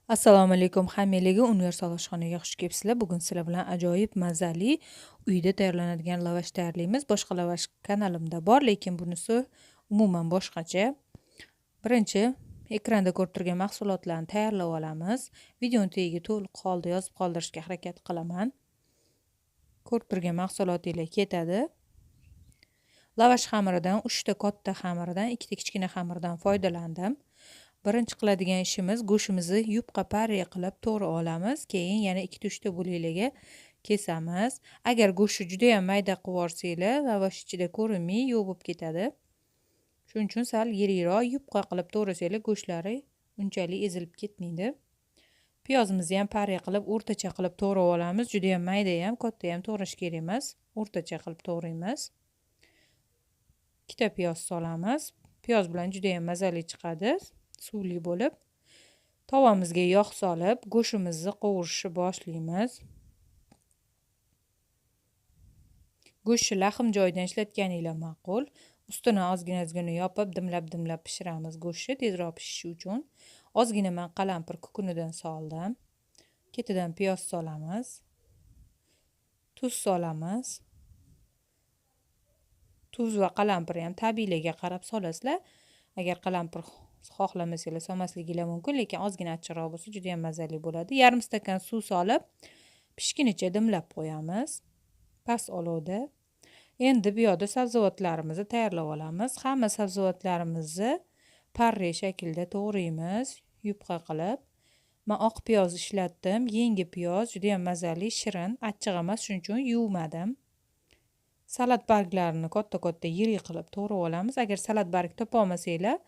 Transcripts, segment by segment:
Assalomu alaykum hammalarga, universal oshxonaga xush kelibsizlar. Bugun sizlar bilan ajoyib mazali uyda tayyorlanadigan lavash tayyorlaymiz. Boshqa lavash kanalimda bor, lekin bunisi umuman boshqacha. Birinchi ekranda ko'rib turgan mahsulotlarni tayyorlab olamiz. Videoni tagiga to'liq holda yozib qoldirishga harakat qilaman. Ko'rib turgan mahsulotinglar ketadi. Lavash xamiridan 3 ta katta xamirdan, 2 ta kichkina xamirdan foydalandim. Birinchi qiladigan ishimiz go'shtimizni yupqa pariya qilib to'g'ri olamiz. Keyin yana 2-3 ta bo'laklarga kesamiz. Agar go'shtni juda ham mayda qilib yuborsanglar, lavash ichida ko'rinmay yo'q bo'lib ketadi. Shuning uchun sal yirikroq yupqa qilib to'g'rasanglar, go'shtlari unchalik ezilib ketmaydi. Piyozimizni ham pariya qilib o'rtacha qilib to'g'rab olamiz. Juda ham mayda ham, katta ham to'g'rash kerak emas. O'rtacha qilib to'g'raymiz. 2 ta piyoz solamiz. Piyoz bilan juda ham mazali chiqadi. Suvli bo'lib. Tovamizga yog' solib, go'shtimizni qovurishni boshlaymiz. Go'shtni lahm joyidan ishlatganinglar ma'qul. Ustini ozgina-ozgina yopib, dimlab-dimlab pishiramiz go'shtni tezroq pishishi uchun. Ozgina men qalampir kukunidan soldim. Ketidan piyoz solamiz. Tuz solamiz. Tuz va qalampirni ham tabiiyligiga qarab solasizlar. Agar qalampir xohlamasanglar solmasliginglar mumkin, lekin ozgina achchiqroq bo'lsa juda ham mazali bo'ladi. Yarim stakan suv solib, pishgunicha dimlab qo'yamiz. Past olovda. Endi bu yoqda sabzavotlarimizni tayyorlab olamiz. Hamma sabzavotlarimizni parre shaklda to'g'raymiz, yupqa qilib. Men oq piyoz ishlatdim. Yangi piyoz juda ham mazali, shirin, achchiq emas, shuning uchun yuvmadim. Salat barglarini katta-katta yirik qilib to'g'rab olamiz. Agar salat barg topa olmasanglar,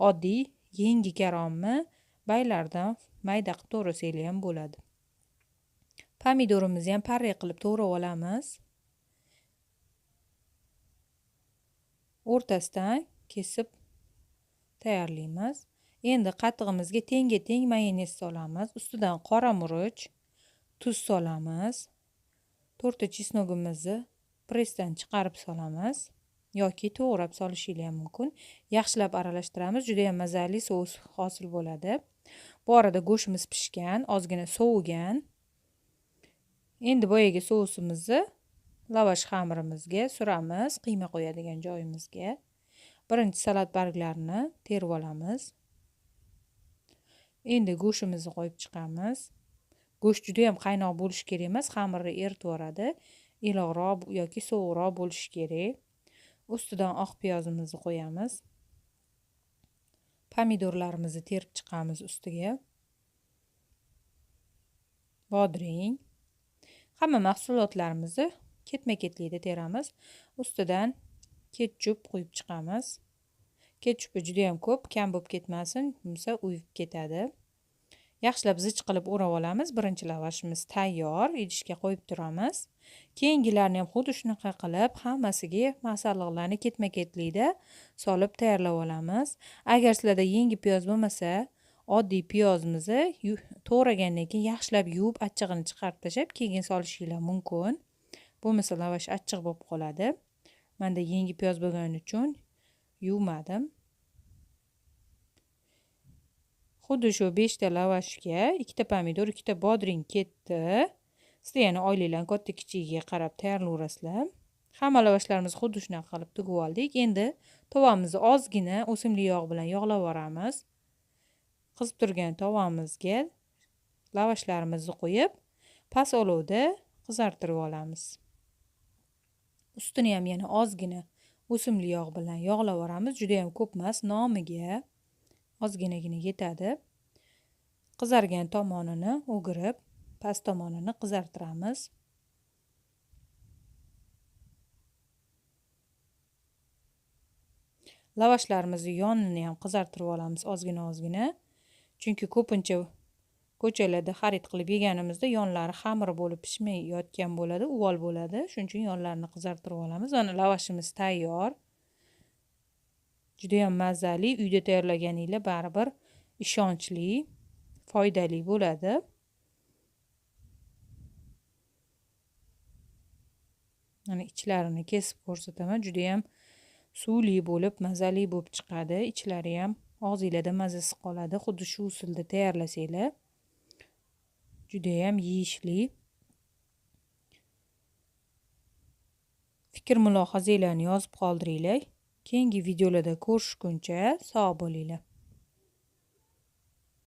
oddiy yangi karomni baylardan mayda qilib to'g'rasanglar ham bo'ladi. Pomidorimizni ham parre qilib to'g'rab olamiz. O'rtasidan kesib tayyorlaymiz. Endi qatig'imizga tenga-teng mayonez solamiz. Ustidan qora murch, tuz solamiz. 4 ta chesnogimizni pressdan chiqarib solamiz yoki to'g'rab solishingiz ham mumkin. Yaxshilab aralashtiramiz, juda ham mazali sous hosil bo'ladi. Bu arada go'shtimiz pishgan, ozgina sovigan. Endi boyagi sousimizni lavash xamirimizga suramiz, qiyma qo'yadigan joyimizga. Birinchi salat barglarini terib olamiz. Endi go'shtimizni qo'yib chiqamiz. Go'sht juda ham qaynoq bo'lishi kerak emas, xamirni eritib yuboradi. Iliqroq yoki sovuqroq bo'lishi kerak. Ustidan oq piyozimizni qo'yamiz. Pomidorlarimizni terib chiqamiz ustiga. Bodring. Hamma mahsulotlarimizni ketma-ketlikda teramiz. Ustidan ketchup quyib chiqamiz. Ketchupi juda ham ko'p, kam bo'lib ketmasin, bo'lmasa uyib ketadi. Yaxshilab zich qilib o'rab olamiz. Birinchi lavashimiz tayyor, idishga qo'yib turamiz. Keyingilarni ham xuddi shunaqa qilib hammasiga masalliqlarni ketma-ketlikda solib tayyorlab olamiz. Agar sizlarda yangi piyoz bo'lmasa, oddiy piyozimizni to'g'ragandan keyin yaxshilab yuvib, achchig'ini chiqarib tashlab, keyin solishinglar mumkin. Bo'lmasa lavash achchiq bo'lib qoladi. Menda yangi piyoz bo'lgani uchun yuvmadim. Xuddi shu 5 ta lavashga 2 ta pomidor, 2 ta bodring ketdi. Sizlar yana oilalarning katta kichigiga qarab tayyorlayverasizlar. Hamma lavashlarimizni xuddi shunaqa qilib tugib oldik. Endi tovamizni ozgina o'simlik yog'i bilan yog'lab yuboramiz. Qizib turgan tovamizga lavashlarimizni qo'yib, past olovda qizartirib olamiz. Ustini ham yana ozgina o'simlik yog'i bilan yog'lab yuboramiz. Juda ham ko'p emas, nomiga ozginagina yetadi. Qizargan tomonini o'girib, past tomonini qizartiramiz. Lavashlarimizni yonini ham qizartirib olamiz ozgina-ozgina. Chunki ko'pincha ko'chalarda xarid qilib yeganimizda yonlari xamir bo'lib pishmay yotgan bo'ladi, uvol bo'ladi. Shuning uchun yonlarini qizartirib olamiz. Mana lavashimiz tayyor. Juda ham mazali, uyda tayyorlaganinglar baribir ishonchli, foydali bo'ladi. Mana ichlarini kesib ko'rsataman. Juda ham suvli bo'lib, mazali bo'lib chiqadi. Ichlari ham og'zingizda mazasi qoladi. Xuddi shu usulda tayyorlasanglar. Juda ham yeyishli. Fikr mulohazanglarni yozib qoldiringlar. Keyingi videolarda ko'rishguncha sog' bo'linglar.